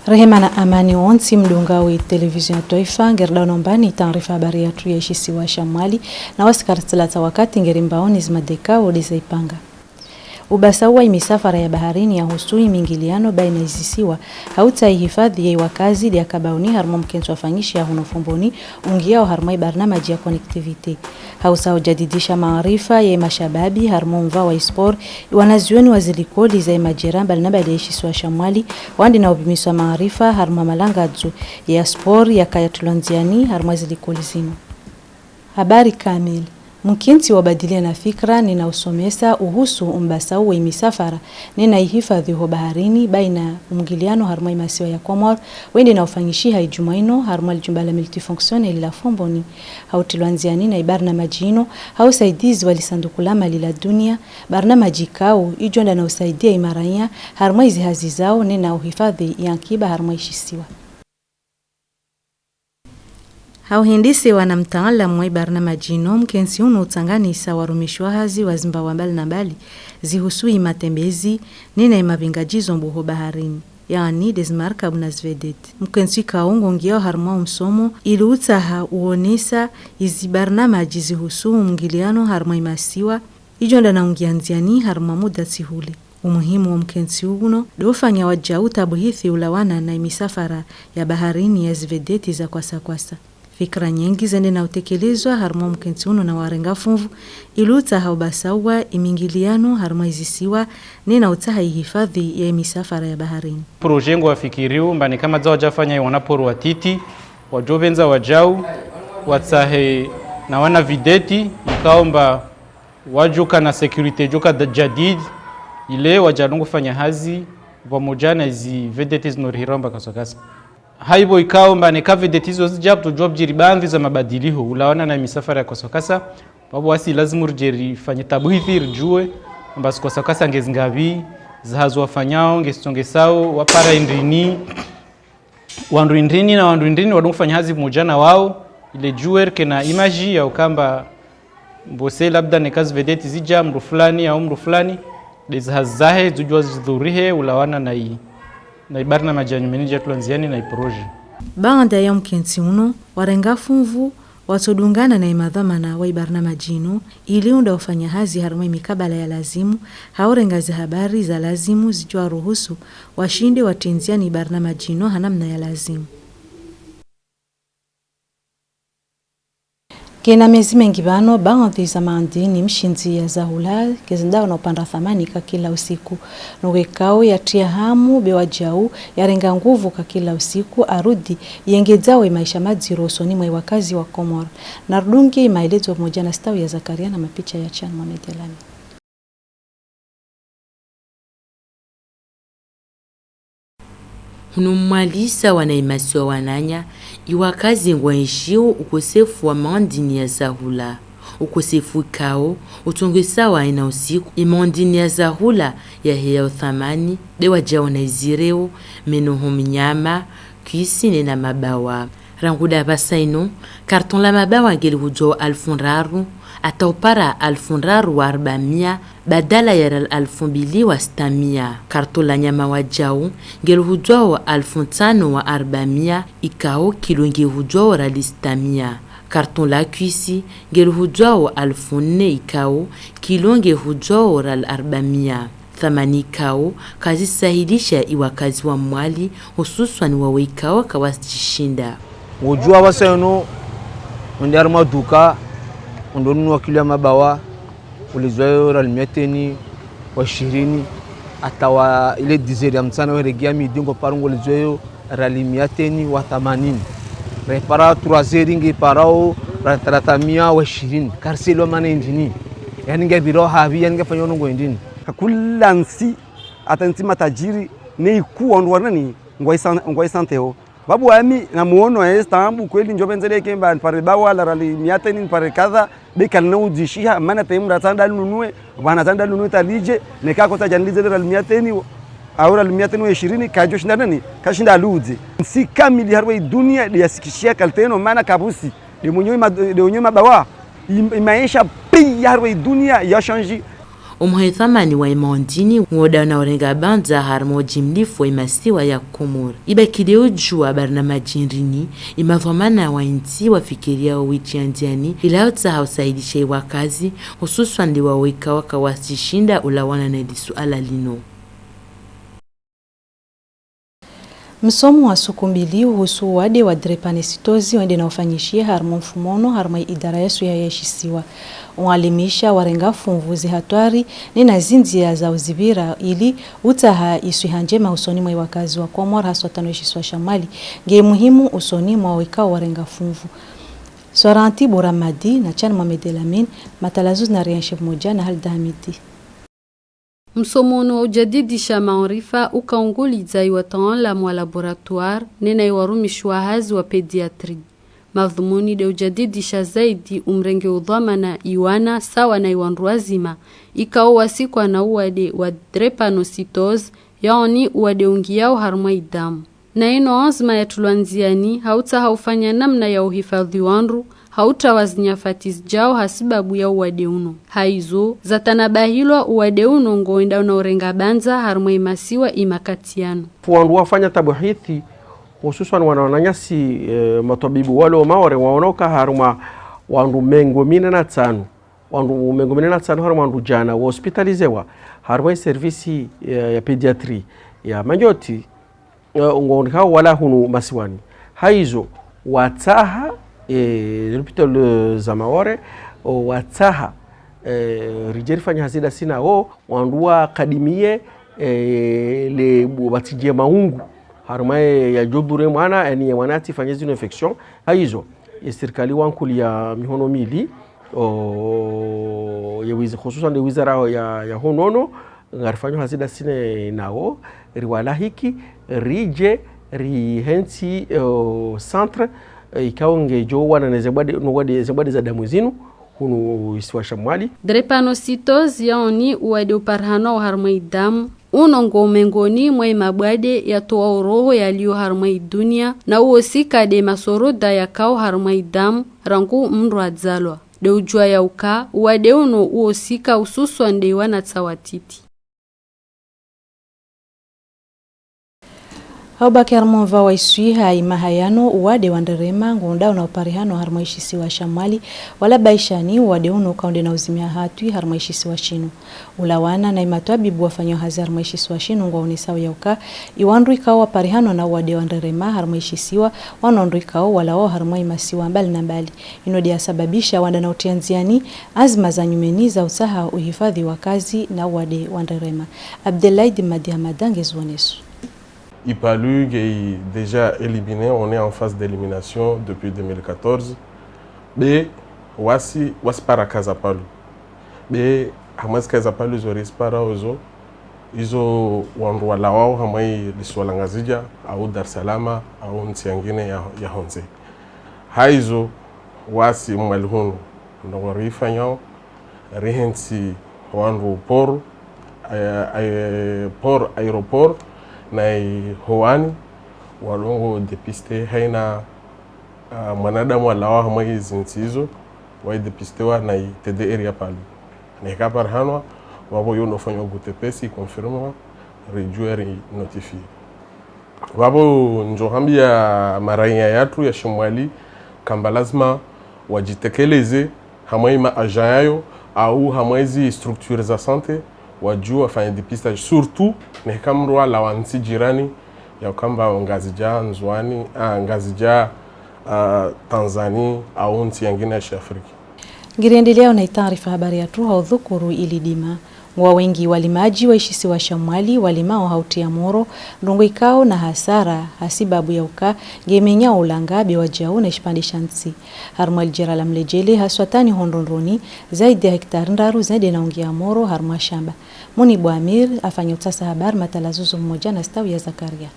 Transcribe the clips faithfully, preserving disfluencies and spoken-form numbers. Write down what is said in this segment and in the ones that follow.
Rehema na amani wontsi mdungao wa television ya twaifa, ngeri dau naombani taarifa habari yatru ya ishisiwa sha Mwali, na wasi kartsi lata wakati ngeri mbaoni zima dekao dizaipanga. Ubasau wa imisafara ya baharini yahusu imingiliano baina izisiwa, hauta ihifadhi ya iwakazi dia kabauni harumwa mkentsi wa fanyishi ya huno Fomboni, ungiao harumwa ibarnamaji ya connectivité. Hausa ujadidisha maarifa ya imashababi harumwa umva wa isport, iwanazioni wa zilikoli za imajera mbali na mbali ya ishisiwa sha Mwali, wande na ubimiswa maarifa harumwa malangadzo ya sport yakayatulwa nziani harumwa zilikoli zino. Habari kamili. Mkentsi wa ubadiliana fikira ne na usomesa uhusu umbasau wa imisafara ne na ihifadhi ho baharini baina umgiliano harumwa imasiwa ya Comores, wende na ufanyishi ha ijuma ino harumwa lijumba la multifonctionnel la Fomboni. Hautilwa nziani na ibarnamaji ino ha usaidizi wa lisanduku la mali la dunia, barnamaji ikau ijo nda na usaidia imaraia harumwa izihazi zao ne na uhifadhi ya nkiba harumwa ishisiwa. Ha uhindisiwa na mtaalamu wa ibarnamaji ino, mkentsi unu utanganisa warumishi wa hazi wa zimbawa mbali na mbali zihusu imatembezi ne na imabingajizo mbu ho baharini, yaani des marques na zivedettes. Mkentsi ikau ngungiao harumwa umsomo ili utaha uonesa izibarnamaji zihusu umgiliano harumwa imasiwa, ijo nda na ungia nziani harumwa muda tihule. Umuhimu wa mkentsi unu, de ufanya wajau tabuhithi ulawana na imisafara ya baharini ya zivedettes za kwasa kwasa. Fikira nyengi zende na utekelezwa harumwa mkentsi unu na warenga funvu, ili utaha ubasau wa imingiliano harumwa izisiwa, ne na utaha ihifadhi ya imisafara ya baharini. Projet ngwafikiriu, mbane kama za waja fanya iwana poro watiti, wajo venza wajau, watahe na wana vedettes, ikao mba wajuka na sécurité juka da-, jadid, ile wajalungu fanya hazi vamoja na izi vedettes zinorihirao mba kwasa kwasa. Haivo ikao mbane ka vedettes izo zija, tujua bujiri baadhi za mabadiliho ulawana na imisafara ya kwasa kwasa. Vavo wasi lazimu rije rifanye tabuhithi rijue mba zi kwasa kwasa ngezi ngavi, za hazi wafanyao, ngezi songesao, wapara indrini. Wandru indrini na wandru indrini wadungu fanya hazi moja na wao, ile jue rikena image ya ukamba mbose labda neka zi vedettes zija mndru fulani au mndru fulani, de zi hazi zahe, zujua zidhurihe ulawana na i, na ibarnamaji ya nyumeni jatulwa nziani na iprojet. Baanda ya mkentsi unu, warenga funvu, watodungana na imadhwamana wa ibarnamaji inu, ili unda ufanya hazi harumwa imikabala ya lazimu, ha urenga zihabari za lazimu zijo waruhusu washinde watinzia ni barnamaji inu ha namna ya lazimu. Kena mezi mengi bano, baadhi za maandini mshindzi ya zahula, kezi ndao na upanda thamani ka kila usiku. Nogwe ikao yatia hamu be wajau, yarenga nguvu ka kila usiku, arudi, yengejao imaisha madziro usoni mwa iwakazi wa Comores. Narudungi maelezo moja na stawi ya Zakaria na mapicha ya Chan Mohamed Elami. Hunu Mwali sawa na imasiwa wananya, iwakazi ngwaishiu ukosefu wa maandini ya zahula. Ukosefu ikao, utonge sawa ena usiku, imaandini ya zahula ya heya uthamani, de wajao na izireo, meno ho minyama, kwisi ne na mabawa. Rangu da pasa ino, karton la mabawa nge lihujwao alfu ndraru, ata upara alfu ndraru wa arbamia, badala ya ra alfu mbili wa sitamia. Karton la nyama wajau nge lihujwao alfu ntano wa arbamia, ikao kilo nge hujwao ra li sitamia. Karton la kwisi nge lihujwao alfu nne, ikao kilo nge hujwao ra arbamia. Thamani ikao ka zisahilisha iwakazi wa Mwali, hususwani wawe ikao ka wasi jishinda. Ngodjua pasa ino, wende harumwa duka, wende nunua kilo ya mabawa, ulizwa yo ra li mia teni wa ishirini, ata wa ile dix heures ya mchana, weregea midi ngo paro ngo ulizwa yo ra li mia teni wa thamanini. Repara trois heures nge parao ra thalathamia wa ishirini. Karselo mana indrini. Yani nge birao havi, yani nge fanyo nongo indrini. Ka kula nsi, ata nsi matajiri, ne iku wandru wa nani, ngwa isan-, ngwa isante ho. Babu wami, na muono, eh, stambu, kweli njo benzele ke mba, nipare bawa, la ra li mia teni, nipare kadha, be kali na ujishiha, mana time ra tsanda nunue, bana tsanda nunue talije, neka kota jan lije ra li mia teni, au ra li mia teni wa ishirini, kajo shinda nani, kashinda luze. Nsi kamili harumwa idunia, de yasikishia kali teno, mana kabusi, de mwenye ma-, de mwenye mabawa, i, imaisha pia harumwa idunia, ya change. Umhwe thamani wa imondini, ngodau na urenga banza harumwa ujimlifu wa imasiwa ya Komori. Ibakide ujua barnamaji ndrini, imadhwamana wa intsi wafikiriao witiandiani, ila utsaha usaidisha iwakazi, hususwan nde wao ikao waka wasishinda ulawana na ili suala lino. Msomo wa suku mbili uhusu uwade wa drépanocytose wende na ufanyishia harumwa mfumono harumwa idara ya swiha ya ishisiwa. Ualimisha warenga funvu ze hatwari ne na zinzia za uzivira ili utsaha iswiha njema usoni mwa iwakazi wa Komor haswa tano ishisiwa sha Mwali. Nge muhimu usoni mwa wao ikao warenga funvu. Swaranti Bouramadi na Chan Mohamed Elamine, matalazo na Rianche Moja na Halda Hamidi. Msomono wa ujadidisha maarifa ukaungulidza iwataalamu wa laboratoire ne na iwarumishi wa hazi wa pédiatrie. Madhumuni de ujadidisha zaidi umrenge udhwamana iwana sawa na iwandru wazima ikao wasikwa na uwade wa drépanocytose, yaani uwade ungiao harumwa idamu. Na ino anzma yatulwa ndziani, ha utsaha ufanya namna ya uhifadhi wandru, ha utrawa zinyafati zijao ha sibabu ya uwade uno. Haizo, zatanabahilwa uwade uno ngo wenda una urenga banza harumwa imasiwa imakatiano. Fu wandru wafanya tabuhithi, hususwan wana wananyasi, eh, matwabibu wale wa Maore waona uka harumwa wandru mengo mine na tsano. Wandru mengo mine na tsano harumwa wandru jana wa hospitalizewa harumwa i service ya, ya pédiatrie ya Manyoti, eh, ngo ndikao wala hunu masiwani. Haizo, watsaha, eh, l'hôpital, eh, za Maore, o watsaha, eh, rije rifanya hazi dasi na wao, wandru wakadimie, eh, le bu-, batijie maungu. Harumwa ye ya jodure mwana, yani ye mwana ati fanye zinu infection. Haizo, ye sirikali wa nkuli ya mihono mili, o, ye wiz-, hususan nde wizara ya, ya honono, nga rifanya hazi dasi na wao, riwalahiki, rije, rihensi, o, centre, eh, ikao nge jo wana na ze bwade, no wade, ze bwade za damu zinu, hunu isiwa sha Mwali. Drépanocytose yaoni uwade uparihanwa harumwa idamu. Uno ngo mengoni mwa imabwade yatoa uroho yalio harumwa idunia, na uosika de masoroda yakao harumwa idamu, rangu mndru azalwa. De ujua yauka, uwade uno uosika ususwan de iwana tsa watiti. Hau baki harumwa mva wa iswiha imaha yano, uwade wa ndrerema ngo ndau na uparihanwa harumwa ishisiwa sha Mwali, wala baishani uwade uno kaunde na uzimia hatwi harumwa ishisiwa shinu. Ulawana na imatwabibu wafanyao hazi harumwa ishisiwa shinu ngwaonesao yauka, iwandru ikao waparihanwa na uwade wa ndrerema harumwa ishisiwa, wana wandru ikao walawao harumwa imasiwa mbali na mbali. Ino de yasababisha wanda na utia ndziani azima za nyumeni za utsaha uhifadhi wakazi na uwade wa ndrerema. Abdelhaid Madi Hamada nge zuoneso. I Palu nge déjà éliminé, on est en phase d'élimination depuis deux mille quatorze. Be wasi, wasi para ka za Palu. Be hamwe zi ka za Palu zo respara ozo, izo wandru walawao hamwe lisiwa la Ngazidja, au Dar es Salaam, au ntsi yangine ya, ya honze. Haizo, wasi Mwali hunu, ndongo rifanyao, rihensi wandru port, eh, eh, port, aéroport, na i hoani, walongo dépister haina, ah, mwanadamu walawa hamwe zi ntsi izo, wai dépistewa na i T D R ya Palu. Na i ka parihanwa, wabo yo no fanyao goûter pesi, confirmewa, rijue, ri notifier. Wabo njo hambia marainya yatru ya Shimwali, kamba lazima wajitekeleze, hamwe ma agent yayo, au hamwe zi structure za santé, wajua wafanya dépistage, surtout, neka mndru alawa ntsi jirani, ya kamba Ngazidja, Ndzuani, ah, Ngazidja, ah, Tanzanie, au ntsi yangine ya Afrique. Ngiriendelea na i taarifa habari yatru ha udhukuru ili dima. Ngwa wengi walimaji wa ishisiwa sha Mwali walimao ha utia moro, ndrongo ikao na hasara, ha sibabu yauka, nge menyao ulanga be wajau na ishipande sha ntsi. Harumwa lijera la Mlejele, haswa tani Hondrondroni, zaidi ya hektare ndraru zende na ungia moro harumwa shamba. Muni Bwamir, afanya utsasa habari matalazo zo moja na stawi ya Zakaria.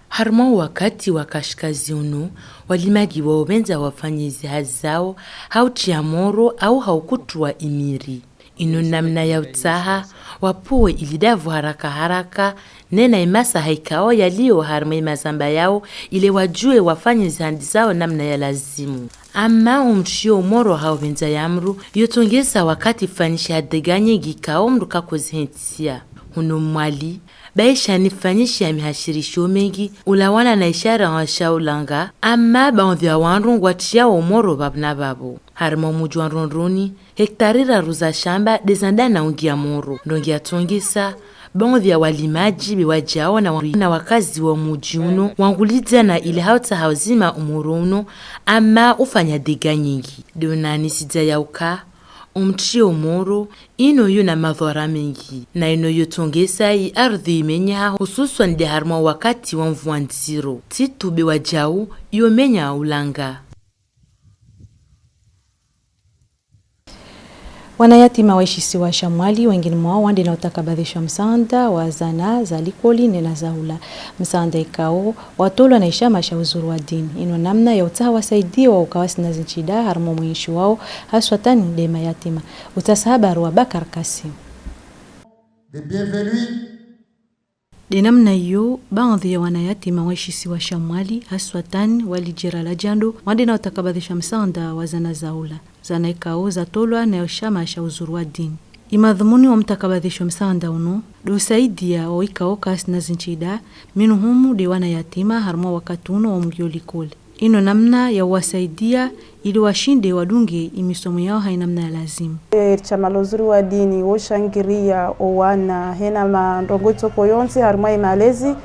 Harumwa wakati wa kashikazi unu, walimagi wao benza wafanye zi hazi zao, ha utia moro au ha ukutua imiri. Ino namna ya utsaha, wapue ili davu haraka haraka, nena imasaha ikao yalio harumwa imazamba yao, ile wajue wafanye zi handi zao namna ya lazimu. Ama umtrio umoro hau venza ya mru, yo tongesa wakati fanyisha dega nyingi kao mru kakozi hentsia. Hunu Mwali, baisha ni fanyisha mihashirisho mengi, ulawana na ishara wa sha ulanga, ama baonvia wandru ngwatria umoro babo na babo. Harumwa muji wa Ndrondroni, hektari raru za shamba de zanda na ungia moro. Ndongi ya tongesa, baonvia walimaji be wajao na wa-, na wakazi wa muji uno, wangulidiana ile hauta hauzima umoro uno, ama ufanya dega nyingi. De unanisidia yauka, umtrio umoro, ino yo na madhwara mengi. Na ino yo tongesa i ardhi imenyaha, hususwan de harumwa wakati wa mvua nziro. Titu be wajao, yo menya ulanga. Wanayatima wa ishisiwa sha Mwali, wengine mwao wande na utakabadhisha msaanda wa zana za likoli nena zaula. Msaanda ikao watolwa na ishama sha uzuru wa dini. Ino namna ya utaha wasaidia wa ukawasi na zinchida harumwa mwenshi wao, haswatan de mayatima. Utasa habari wa Bakar Kasim. De bienvenue. De namna iyo, baadhi ya wanayatima wa ishisiwa sha Mwali, haswatan wa lijera la Jando, wande na utakabadhisha msaanda wa zana zaula. Zana ikao zatolwa na ishama sha uzuru wa dini. Imadhumuni wa mtakabadhisho msaanda uno, de usaidia wa ikao kasi na zinchida, minuhumu de wanayatima harumwa wakati uno wa mungio likoli. Ino namna ya wasaidia ili washinde wadunge imisomo yao ha inamna ya lazima. E, shama la uzuru wa dini, wo shangiria o wana, hena mandrongo itoko yonse harumwa imalezi,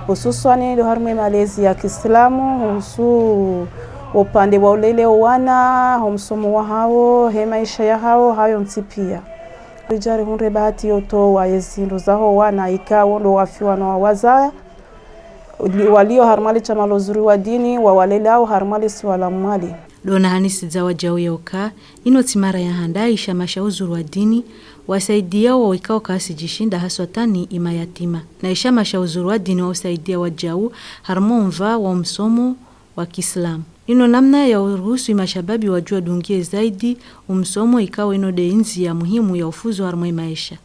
hususwani do harumwa imalezi ya Kiislamu, husu upande wa ulele o wana, ho msomo wahao, he maisha yahao, hayo ntsi pia. Rijari hundre bahati yo towa ye zindru zaho wana ikao ndo wafiwa no wazaya. Li-, walio harumwa li shama la uzuru wa dini, wa walelao harumwa li siwa la Mwali. Dona hanisi za wajau yauka, ino tsi mara ya handa ishama sha uzuru wa dini, wasaidia wa ikao kasi jishinda haswatani imayatima. Na ishama sha uzuru wa dini wa usaidia wajau harumwa umva wa umsomo wa Kiislamu. Ino namna ya uruhusu imashababi wajua dungie zaidi umsomo ikao ino de inzi ya muhimu ya ufuzu harumwa imaisha.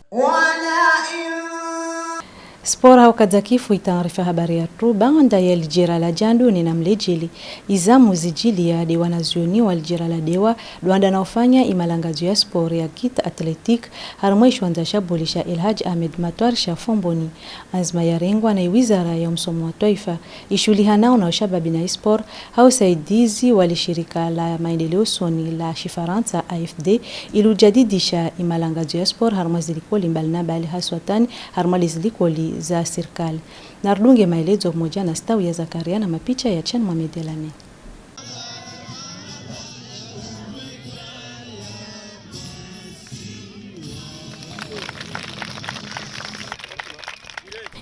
Sport hau kadakifu itaarifa habari yatru, banda ya lijera la Jando nena mlejeli, izamu zijilia de wanazioni wa lijera la Dewa, dwanda na ufanya imalangazo ya sport ya Guide Athletique, harumwa ishiwanja sha boli sha El Hadj Ahmed Matwar sha Fomboni. Anzima yarengwa na iwizara ya umsomo wa twaifa, ishulihanao na ushababi na isport, ha usaidizi wa lishirika la maendeleo usoni la Shifaransa A F D, ili ujadidisha imalangazo ya sport harumwa zilikoli mbali na mbali haswatani harumwa lizilikoli za sirikali. Narudunge maelezo pamoja na Stawi ya Zakaria na mapicha ya Chan Mohamed Elame.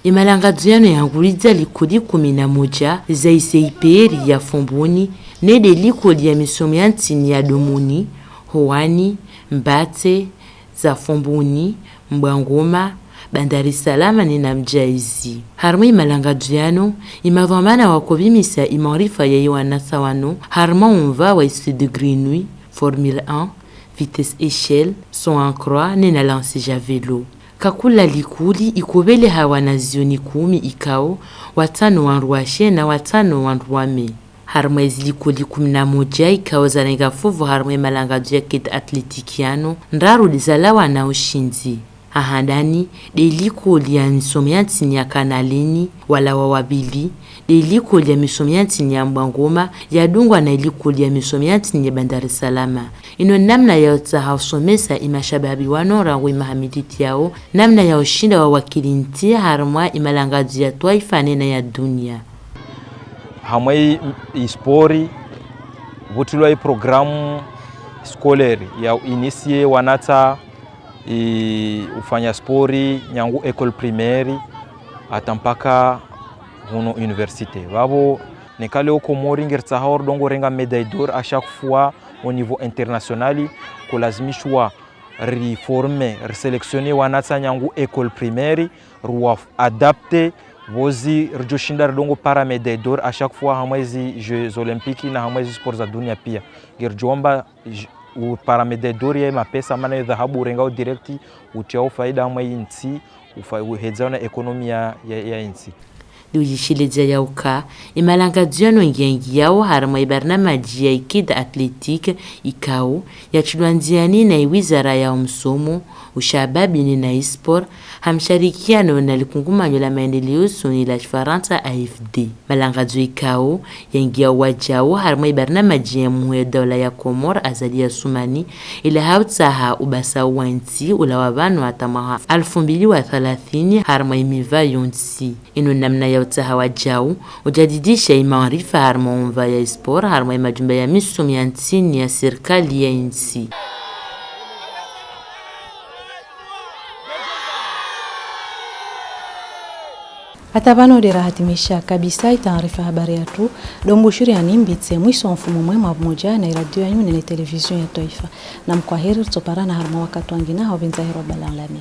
Imalangazo yano yangulidia likoli kumi na moja za iseiperi ya Fomboni, ne de likoli ya misomo ya ntini ya Domoni, Hoani, Mbate, za Fomboni, Mbwangoma, Bandari Salama nena Mjaizi. Harumwa imalangazo yano, imadhwamana wakobimisa imaarifa ya iwanasa wano harumwa umva wa essai de grenouille, Formule un, vitesse échelle, saut en croix nena lancer javelot. Kakula likoli ikobele ha wanazioni kumi ikao, watano wandru washe na watano wandru wame. Harumwa izilikoli kumi na moja ikao zarenga fuvu harumwa imalangazo ya Guide Athletique yano, ndraru de zalawa na ushindi. Ha handani, de ilikoli ya misomo ya ntini ya Kanaleni, wala wa wabili, de ilikoli ya misomo ya ntini ya Mbwangoma, yadungwa na ilikoli ya misomo ya ntini ya Bandari Salama. Ino namna ya utaha usomesa imashababi wano rangwa imahamaditi yao, namna ya ushinda wawakili nti harumwa imalangazo ya twaifa nena ya dunia. Hamwe i, i sport, vutilwa i programme scolaire ya initier wanata i ufanya sport nyangu école primaire, ata mpaka hunu université. Vavo, ne kale o Komori nge ritsahao ridongo renga médaille d'or à chaque fois au niveau international, ko lazimishwa ri former, ri sélectionner wanata nyangu école primaire, ri wa adapter, vozi rijo shinda ridongo para médaille d'or à chaque fois hamwe zi Jeux Olympiques na hamwe zi sport za dunia pia. Nge rijo omba j-, u para médaille d'or ye mapesa mana yo dhahabu urenga o direct, utia o faida hamwe i nti, ufa-, uhedza na économie ya, ya, ya i nti. Liuzishiledza yauka, e malangadzo ya nongiangi yau harimwa e barnamaji ya Ikeda Athletic, Ikao, ya tshilwa ndziani na e wizara ya umsomo, ushababi ni na e sport, ha msharikiano na likungumanyo la maendeleo soni la Shifarantsa A F D. Malangadzo Ikao, ya ngia wajau harimwa e barnamaji ya muhu ya daula ya Komor Azali Assoumani, ila ha utsaha ubasau wa nsi ula wa vanua ata mwaha alfu mbili wa thalathini harimwa e miva yontsi. Ino namna ya utsaha wajau, ujadidisha e maarifa harimwa umva ya e sport harimwa e majumba ya misomo ya ntini ya sirikali ya e nsi. Ata vano de rahatimisha kabisa e taarifa habari yatru. Dombushuri ya nimbitse mwiso wa mfumo mwema pamoja na e radio yanyu nene television ya twaifa. Na mkwaheri, rutsoparana harimwa wakati wangina ha uvinza herwa balanlami.